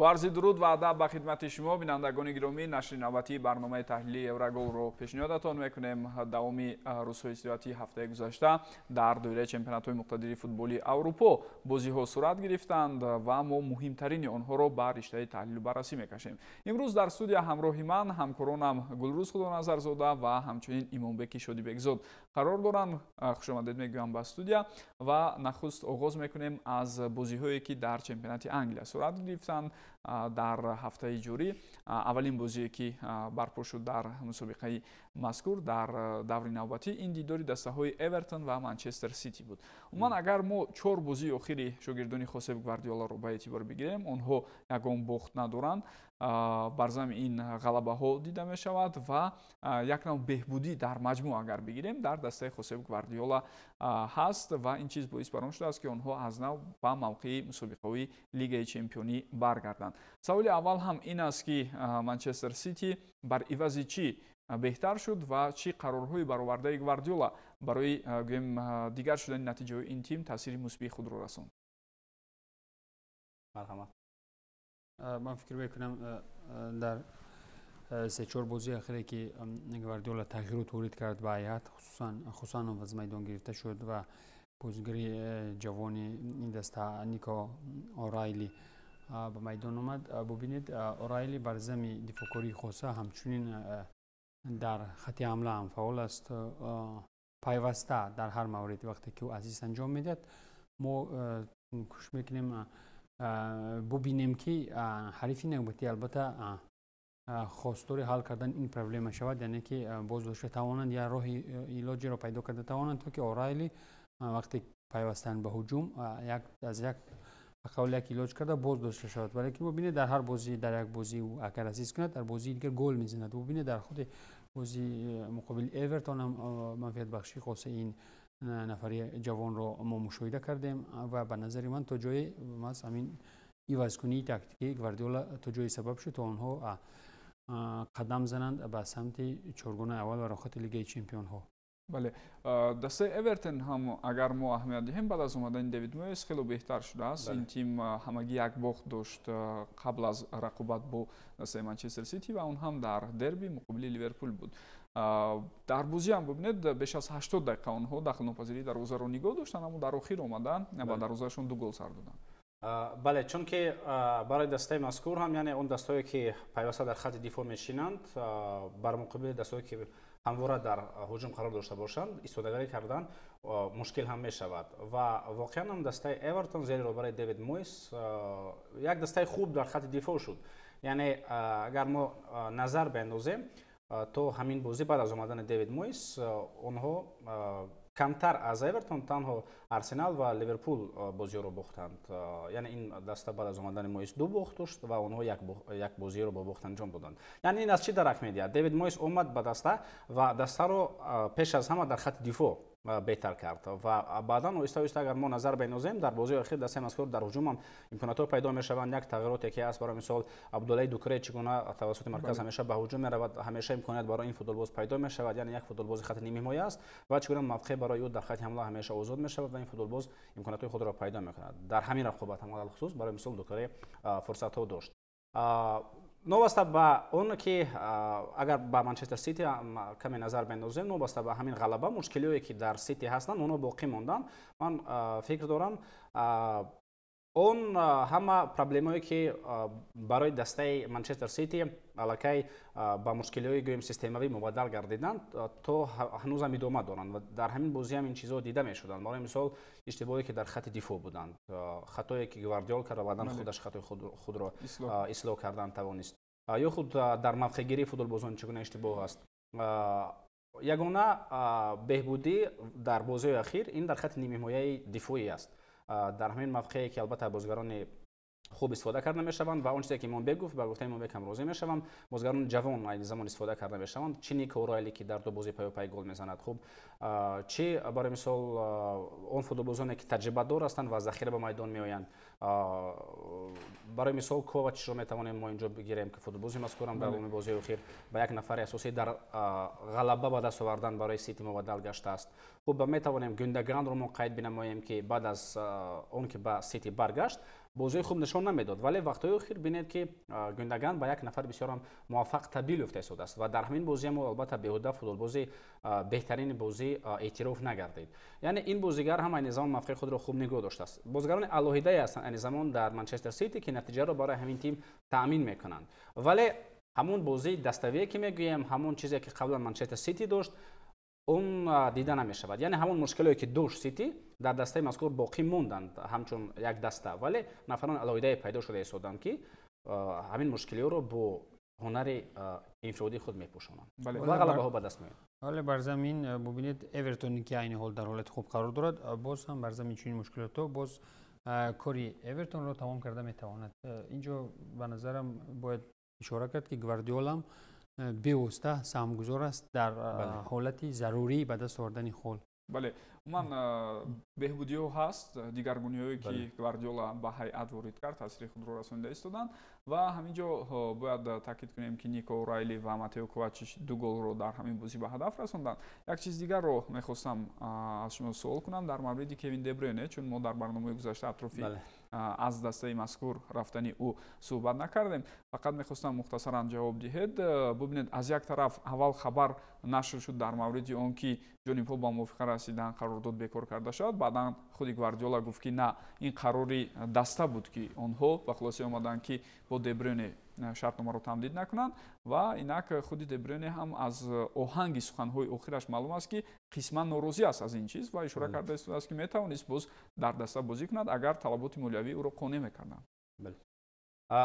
Бо арзи дуруд ва адаб ба хидмати шумо, бинандагони гиромӣ, нашри навбатии барномаи таҳлилии Евроголро пешниҳодатон мекунем. Давоми рӯзҳои истироҳатии ҳафтаи гузашта дар доираи чемпионатҳои муқтадири футболи Аврупо бозиҳо сурат гирифтанд ва мо муҳимтарини онҳоро ба риштаи таҳлилу баррасӣ мекашем. Имрӯз дар студия ҳамроҳи ман ҳамкоронам Гулрӯз Худоназарзода ва ҳамчунин Имомбеки Шодибекзод қарор доранд. Хушомадед мегӯям ба студия ва нахуст оғоз мекунем аз бозиҳое, ки дар чемпионати Англия сурат гирифтанд дар ҳафтаи ҷорӣ. Аввалин бозие, ки барпо шуд дар мусобиқаи мазкур дар даври навбатӣ, ин дидори дастаҳои Эвертон ва Манчестер Сити буд. Умуман, агар мо чор бозии охири шогирдони Хосеп Гвардиоларо ба эътибор бигирем, онҳо ягон бохт надоранд, бар зами ин ғалабаҳо дида мешавад ва як нав беҳбудӣ дар маҷмӯъ, агар бигирем, дар дастаи Хосеп Гвардиола ҳаст ва ин чиз боис бар он шудааст, ки онҳо аз нав ба мавқеи мусобиқаҳои Лигаи чемпионӣ баргарданд. Саволи аввал ҳам ин аст, ки Манчестер Сити бар ивази чӣ беҳтар шуд ва чӣ қарорҳои баровардаи Гвардиола барои, гӯем, дигар шудани натиҷаҳои ин тим таъсири мусбии худро расонд? Марҳамат. Ман фикр мекунам, дар се-чор бозии ахире, ки Гвардиола тағйирот ворид кард ба ҳайат, хусусан Хусанов аз майдон гирифта шуд ва бозигари ҷавони ин даста Нико О'Райли ба майдон омад. Бубинед, О'Райли бар зами дифоъкории хоса ҳамчунин дар хати ҳамла ҳам фаъол аст. Пайваста дар ҳар маврид, вақте ки ӯ ассист анҷом медиҳад, мо кӯшиш мекунем бубинем, ки ҳарифи навбатӣ албатта хостори ҳал кардани ин проблема шавад, яъне ки боз дошта тавонанд, я роҳи илоҷеро пайдо карда тавонанд, то ки О'Райли вақте пайвастан ба ҳуҷум як аз як ба қавли як илоҷ карда боз дошта шавад. Вале ки бубинед, дар ҳар бозӣ, дар як бозӣ ӯ агар ассист кунад, дар бозии дигар гол мезанад. Бубинед, дар худи бозии муқобили Эвертон ҳам манфиатбахшии хоси ин нафари ҷавонро мо мушоҳида кардем ва ба назари ман то ҷое маҳз ҳамин ивазкунии тактикии Гвардиола то ҷое сабаб шуд, то онҳо қадам зананд ба самти чоргонаи аввал ва роҳхати Лигаи чемпионҳо. Бале, дастаи Эвертон ҳам, агар мо аҳамият диҳем, баъд аз омадани Дэвид Моэс хело беҳтар шудааст. Ин тим ҳамагӣ як бохт дошт қабл аз рақобат бо дастаи Манчестер Сити ва он ҳам дар дерби муқобили Ливерпул буд. Дар бозӣ ҳам, бубинед, беш аз 80 дақиқа онҳо дахлнопазирии дарвозаро нигоҳ доштанд, аммо дар охир омада ба дарвозаашон ду гол сар доданд. Бале, чунки барои дастаи мазкур ҳам, яъне он дастҳое, ки пайваста дар хати дифоъ мешинанд, бар муқобили дастҳое, ки ҳамвора дар ҳуҷум қарор дошта бошанд, истодагарӣ кардан мушкил ҳам мешавад. Ва воқеан ҳам дастаи Эвертон зери роҳбарии Дэвид Мойс як дастаи хуб дар хати дифоъ шуд. Яъне агар мо назар биандозем, то ҳамин бозӣ, баъд аз омадани Дэвид Мойс, онҳо камтар аз Эвертон танҳо Арсенал ва Ливерпул бозиҳоро бохтанд. Яъне ин даста баъд аз омадани Мойс ду бохт дошт ва онҳо як бозиро бо бохт анҷом доданд. Яъне ин аз чӣ дарак медиҳад? Дэвид Мойс омад ба даста ва дастаро пеш аз ҳама дар хати дифоъ беҳтар кард ва баъдан оҳиста оҳиста, агар мо назар бинозем, дар бозии охир дастаи мазкур дар ҳуҷум ҳам имкониятҳо пайдо мешаванд. Як тағйироте, ки аст, барои мисол, Абдуллаи Дукре чӣ гуна тавассути марказ ҳамеша ба ҳуҷум меравад, ҳамеша имконият барои ин футболбоз пайдо мешавад, яъне як футболбози хати нимҳимоя аст ва чӣ гуна мавқеъ барои ӯ дар хати ҳамла ҳамеша озод мешавад ва ин футболбоз имкониятҳои худро пайдо мекунад. Дар ҳамин рақобат ҳам алалхусус, барои мисол, Дукре фурсатҳо дошт. Новобаста ба он ки агар ба Манчестер Сити каме назар бендозем, новобаста ба ҳамин ғалаба, мушкилиҳое, ки дар Сити ҳастанд, онҳо боқӣ монданд. Ман фикр дорам, он ҳама проблемое, ки барои дастаи Манчестер Сити аллакай ба мушкилиҳои, гӯем, системавӣ мубаддал гардиданд, то ҳанӯзам идома доранд ва дар ҳамин бозӣ ҳам ин чизҳо дида мешуданд. Барои мисол, иштибоҳе, ки дар хати дифоъ буданд, хатое, ки Гвардиол кард ва баъдан худаш хатои худро ислоҳ кардан тавонист, ё худ дар мавқеъгирии футболбозон чӣ гуна иштибоҳ аст. Ягона беҳбудӣ дар бозиҳои ахир ин дар хати нимҳимояи дифоӣ аст, дар ҳамин мавқее, ки албатта бозигарони хуб истифода карда мешаванд ва он чизе, ки Имомбек гуфт, ба гуфтаи Имомбек ҳам розӣ мешавам. Бозигарони ҷавон айни замон истифода карда мешаванд, чи Нико О'Райли, ки дар ду бозии паёпай гол мезанад, хуб, чи барои мисол он футболбозоне, ки таҷрибадор ҳастанд ва аз захира ба майдон меоянд. Барои мисол, Ковачро метавонем мо инҷо бигирем, ки футболбози мазкурам дар давоми бозиҳои охир ба як нафари асосӣ дар ғалаба ба даст овардан барои Сити мубаддал гаштааст. Хуб, метавонем Гюндоганро мо қайд бинамоем, ки баъд аз он ки ба Сити баргашт бозии хуб нишон намедод, вале вақтҳои охир бинед, ки Гюндаган ба як нафар бисёр ҳам муваффақ табдил ёфта истодааст ва дар ҳамин бозӣ ҳам албатта беҳуда футболбози беҳтарини бозӣ эътироф нагардид. Яъне ин бозигар ҳам айни замон мавқеи худро хуб нигоҳ доштааст. Бозигарони алоҳидае ҳастанд айни замон дар Манчестер Сити, ки натиҷаро барои ҳамин тим таъмин мекунанд. Вале ҳамон бозии даставие, ки мегӯем, ҳамон чизе, ки қаблан Манчестер Сити дошт, он дида намешавад. Яъне ҳамон мушкилое, ки дошт Сити, дар дастаи мазкур боқӣ монданд ҳамчун як даста, вале нафарони алоҳидае пайдо шуда истоданд, ки ҳамин мушкилиҳоро бо ҳунари инфиродии худ мепӯшонанд ва ғалабаҳо ба даст меоянд. Вале бар замин бубинед, Эвертоне, ки айни ҳол дар ҳолати хуб қарор дорад, боз ҳам бар замин чунин мушкилотҳо боз кори Эвертонро тамом карда метавонад. Инҷо ба назарам бояд ишора кард, ки Гвардиолам бевосита саҳмгузор аст дар ҳолати зарурӣ ба даст овардани хол. Бале, умуман беҳбудиҳо ҳаст, дигаргуниҳое, ки Гвардиола ба ҳайат ворид кард, таъсири худро расонида истоданд. Ва ҳамин ҷо бояд таъкид кунем, ки Нико О'Райли ва Матео Ковачич ду голро дар ҳамин бозӣ ба ҳадаф расонданд. Як чиз дигарро мехостам аз шумо суол кунам дар мавриди Кевин Дебрюйне, чун мо дар барномаи гузашта атрофи аз дастаи мазкур рафтани ӯ суҳбат накардем. Фақат мехостам мухтасаран ҷавоб диҳед. Бубинед, аз як тараф аввал хабар нашр шуд дар мавриди он, ки ҷонибҳо ба мувофиқа расидан, қарордод бекор карда шавад. Баъдан худи Гвардиола гуфт, ки на, ин қарори даста буд, ки онҳо ба хулоса омаданд, ки бо Дебрюне шартномаро тамдид накунанд. Ва инак худи Дебрюне ҳам аз оҳанги суханҳои охираш маълум аст, ки қисман норозӣ аст аз ин чиз ва ишора карда истодааст, ки метавонист боз дар даста бозӣ кунад, агар талаботи молиявӣ ӯро қонеъ мекарданд.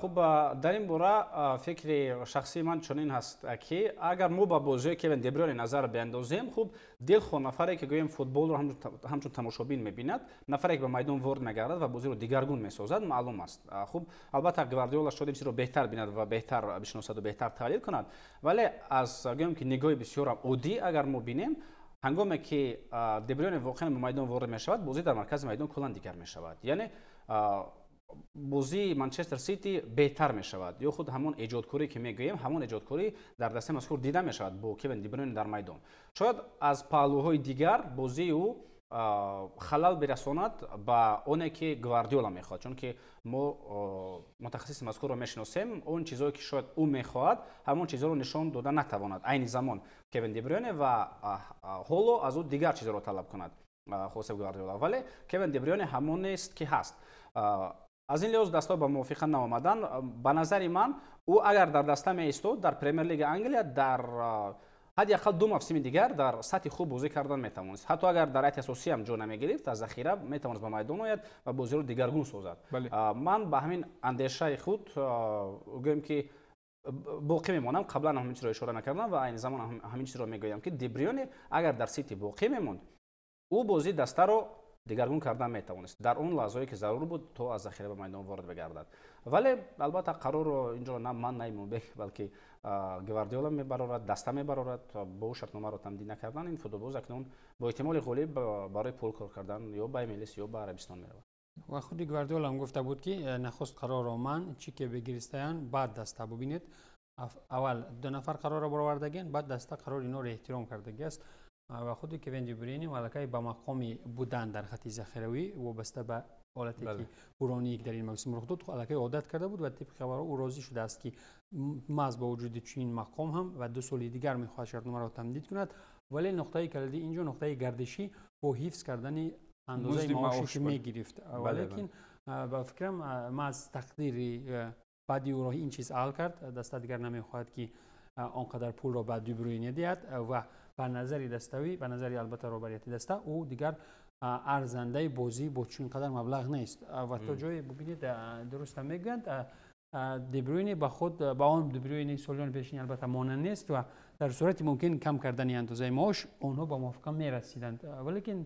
Хуб, дар ин бора фикри шахсии ман чунин ҳаст, ки агар мо ба бозиҳои Кевин Дебрюйне назар биандозем, хуб, дилхоҳ нафаре, ки гӯем футболро ҳамчун тамошобин мебинад, нафаре, ки ба майдон ворид мегардад ва бозиро дигаргун месозад, маълум аст. Хуб, албатта, Гвардиола шояд ин чизро беҳтар бинад ва беҳтар бишиносаду беҳтар таҳлил кунад, вале аз гӯем, ки нигоҳи бисёрам оддӣ агар мо бинем, ҳангоме ки Дебрюйне воқеан ба майдон ворид мешавад, бозӣ дар маркази майдон куллан дигар мешавад. Яъне бозии Манчестер Сити беҳтар мешавад ё худ ҳамон эҷодкорӣ, ки мегӯем, ҳамон эҷодкорӣ дар дастаи мазкур дида мешавад бо Кевин Дебрюйне дар майдон. Шояд аз паҳлӯҳои дигар бозии ӯ халал бирасонад ба оне, ки Гвардиола мехоҳад, чунки мо мутахассиси мазкурро мешиносем, он чизое, ки шояд ӯ мехоҳад, ҳамон чизҳоро нишон дода натавонад айни замон Кевин Дебрюйне ва ҳоло аз ӯ дигар чизҳоро талаб кунад Хосеп Гвардиола. Вале Кевин Дебрюйне ҳамон нест, ки ҳаст. Аз ин лиҳоз дастаҳо ба мувофиқа наомаданд. Ба назари ман, ӯ агар дар даста меистод, дар Премер-лига Англия дар ҳадди ақал 2 мавсими дигар дар сатҳи хуб бозӣ кардан метавонист. Ҳатто агар дар ҳайати асосӣ ҳам ҷо намегирифт, аз захира метавонист ба майдон ояд ва бозиро дигаргун созад. Ман ба ҳамин андешаи худ гӯем, ки боқӣ мемонам. Қаблан ҳамин чизро ишора накардам ва айни замон ҳамин чизро мегӯям, ки Дебрюйне агар дар Сити боқӣ мемонд, ӯ бозии дастаро дигаргун кардан метавонист дар он лаҳзое, ки зарур буд, то аз захира ба майдон ворид бигардад. Вале албатта қарорро инҷо на ман, на Имомбек, балки Гвардиола мебарорад, даста мебарорад. Бо ӯ шартномаро тамдид накардан, ин футболбоз акнун бо эҳтимоли ғолиб барои пул кор кардан ё ба МЛС, ё ба Арабистон меравад. Ва худи Гвардиола ҳам гуфта буд, ки нахуст қарорро ман чӣ ки бигиристаян, баъд даста. Бубинед, аввал ду нафар қарорро баровардагианд, баъд даста қарори инҳоро эҳтиром кардагиаст. Ва худи Кевин Дебрюйне аллакай ба мақоми будан дар хати захиравӣ вобаста ба ҳолате, ки буроние дар ин мавсим рух дод, аллакай одат карда буд ва тибқи хабарҳо ӯ розӣ шудааст, ки маҳз бо вуҷуди чунин мақом ҳам ва 2 соли дигар мехоҳад шартномаро тамдид кунад. Вале нуқтаи калидӣ инҷо, нуқтаи гардишӣ, бо ҳифз кардани андозаи маоше, ки мегирифт. Валекин ба фикрам, маҳз тақдири баъди ӯро ин чиз ҳал кард. Даста дигар намехоҳад, ки он қадар пулро ба Дебрюйне диҳад ва ба назари даставӣ, ба назари албатта роҳбарияти даста, ӯ дигар арзандаи бозӣ бо чунин қадар маблағ нест. Ва то ҷое бубинед, дуруста мегӯянд, Дебрюйне ба худ, ба он Дебрюйне солиёни пешини албатта монанд нест ва дар сурати мумкин кам кардани андозаи маош онҳо ба мувофиқа мерасиданд. Валекин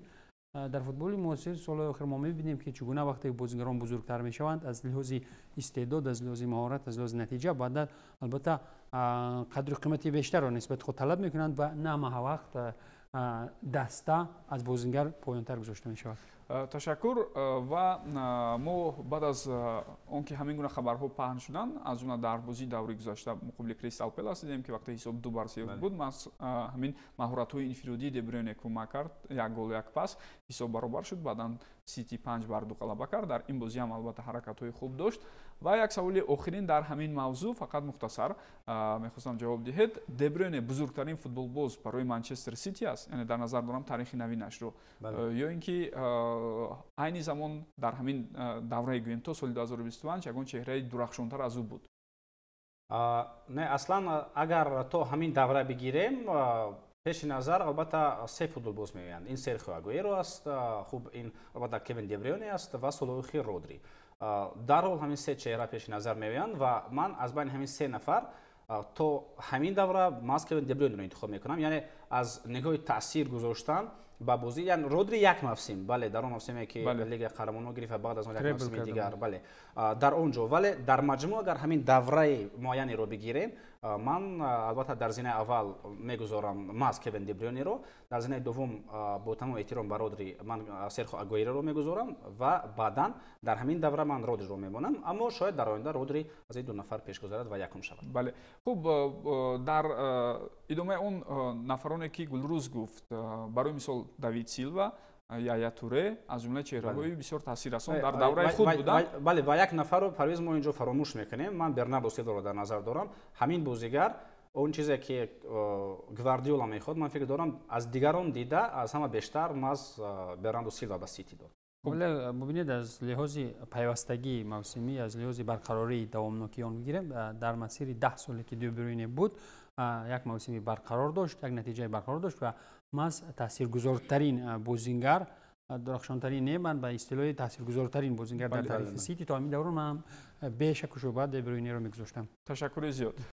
дар футболи муосир солҳои охир мо мебинем, ки чӣ гуна вақте бозигарон бузургтар мешаванд, аз лиҳози истеъдод, аз лиҳози маҳорат, аз лиҳози натиҷа, баъдан албатта қадру қимати бештарро нисбати худ талаб мекунанд ва на ҳама вақт даста аз бозингар поёнтар гузошта мешавад. Ташаккур. Ва мо баъд аз он ки ҳамин гуна хабарҳо паҳн шуданд, аз ҷумла дар бозии даври гузашта муқобили Кристал Пелас дидем, ки вақте ҳисоб 2-3 буд, маҳз ҳамин маҳоратҳои инфиродии Дебрюне кӯмак кард, як гол, як пас, ҳисоб баробар шуд. Баъдан Сити 5-2 ғалаба кард. Дар ин бозӣ ҳам албатта ҳаракатҳои хуб дошт. Ва як саволи охирин дар ҳамин мавзӯъ, фақат мухтасар мехостам ҷавоб диҳед. Дебрюне бузургтарин футболбоз барои Манчестер Сити аст, яъне дар назар дорам таърихи навинашро, ё ин ки айни замон дар ҳамин давраи, гӯем, то соли 2025 ягон чеҳраи дурахшонтар аз ӯ буд? Не, аслан агар то ҳамин давра бигирем, пеши назар албатта се футболбоз меоянд. Ин Серхио Агуэро аст, хуб, ин албатта Кевин Дебрюне аст ва солҳои Родри. Дарҳол ҳамин се чеҳра пеши назар меоянд ва ман аз байни ҳамин се нафар то ҳамин давра маҳз Кевин Дебрюнеро интихоб мекунам, яъне аз нигоҳи таъсир гузоштан ба бозӣ. Яъне Родри як мавсим, бале, дар он мавсиме ки Лигаи Қаҳрамонон гирифт ва баъд аз он як мавсими дигар, бале, дар он ҷо. Вале дар маҷмӯъ агар ҳамин давраи муайянеро бигирем, ман албатта дар зинаи аввал мегузорам маҳз Кевин Дебрюнеро, дар зинаи дуввум, бо тамоми эҳтиром ба Родри, ман Серхо Агуэроро мегузорам ва баъдан дар ҳамин давра ман Родриро мемонам. Аммо шояд дар оянда Родри аз ин ду нафар пеш гузарад ва якум шавад. Бале, хуб, дар идомаи он нафароне ки Гулрӯз гуфт, барои мисол Давид Силва, Яя Туре аз ҷумлаи чеҳраҳои бисёр таъсиррасон дар давраи худ буданд. Бале, ва як нафарро, Парвиз, мо инҷо фаромӯш мекунем. Ман Бернардо Силваро дар назар дорам. Ҳамин бозигар он чизе ки Гвардиола мехоҳад, ман фикр дорам, аз дигарон дида аз ҳама бештар маҳз Бернардо Силва ба Сити дод. Вале бубинед, аз лиҳози пайвастагии мавсимӣ, аз лиҳози барқарории давомнокии он бигирем, дар масири 10 соле ки Дебрюне буд, як мавсими барқарор дошт, як натиҷаи барқарор дошт ва маҳз таъсиргузортарин бозингар, дурахшонтарин не, ман ба истилоҳи таъсиргузортарин бозингар дар таърихи Сити то ҳамин даврон ман бешаку шубҳа Дебрюнеро мегузоштам. Ташаккури зиёд.